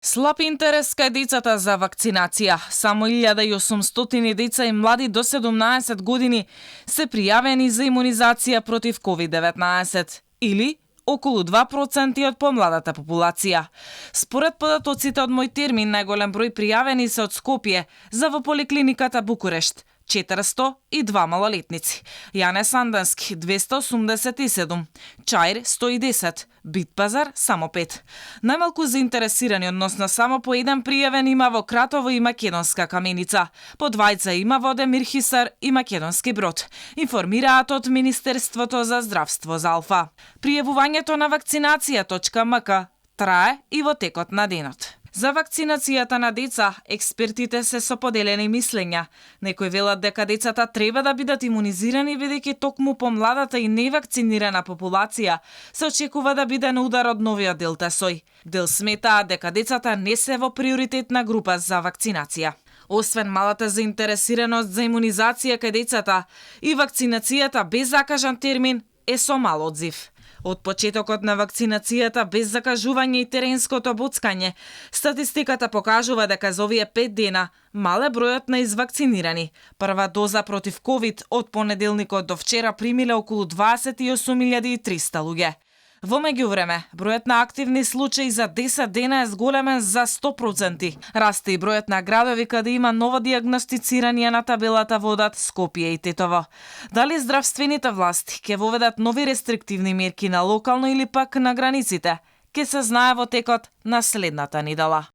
Слаб интерес кај децата за вакцинација. Само 1800 деца и млади до 17 години се пријавени за имунизација против COVID-19, или околу 2% од помладата популација. Според податоците од Мој термин, најголем број пријавени се од Скопје, за во поликлиниката Букурешт 402 малолетници, Јане Санденски 287, Чаир 110, Битпазар само 5. Најмалку заинтересирани, односно само по еден пријавен има во Кратово и Македонска Каменица, по двајца има во Демирхисар и Македонски Брод, информираат од Министерството за здравство за Алфа. Пријавувањето на вакцинација.мк трае и во текот на денот. За вакцинацијата на деца, експертите се со поделени мислења. Некои велат дека децата треба да бидат имунизирани, бидејќи токму помладата и невакцинирана популација се очекува да биде на удар од новиот делта сој. Дел сметаат дека децата не се во приоритетна група за вакцинација. Освен малата заинтересираност за имунизација кај децата, и вакцинацијата без закажан термин е со мал одзив. Од почетокот на вакцинацијата без закажување и теренското боцкање, статистиката покажува дека за овие 5 дена мал е бројот на извакцинирани. Прва доза против COVID од понеделникот до вчера примиле околу 28.300 луѓе. Во меѓувреме, бројот на активни случаи за 10 дена е зголемен за 100%. Расте и бројот на градови каде има ново дијагностицирање на табелата водат Скопје и Тетово. Дали здравствените власти ќе воведат нови рестриктивни мерки на локално или пак на границите, ќе се знае во текот на следната недела.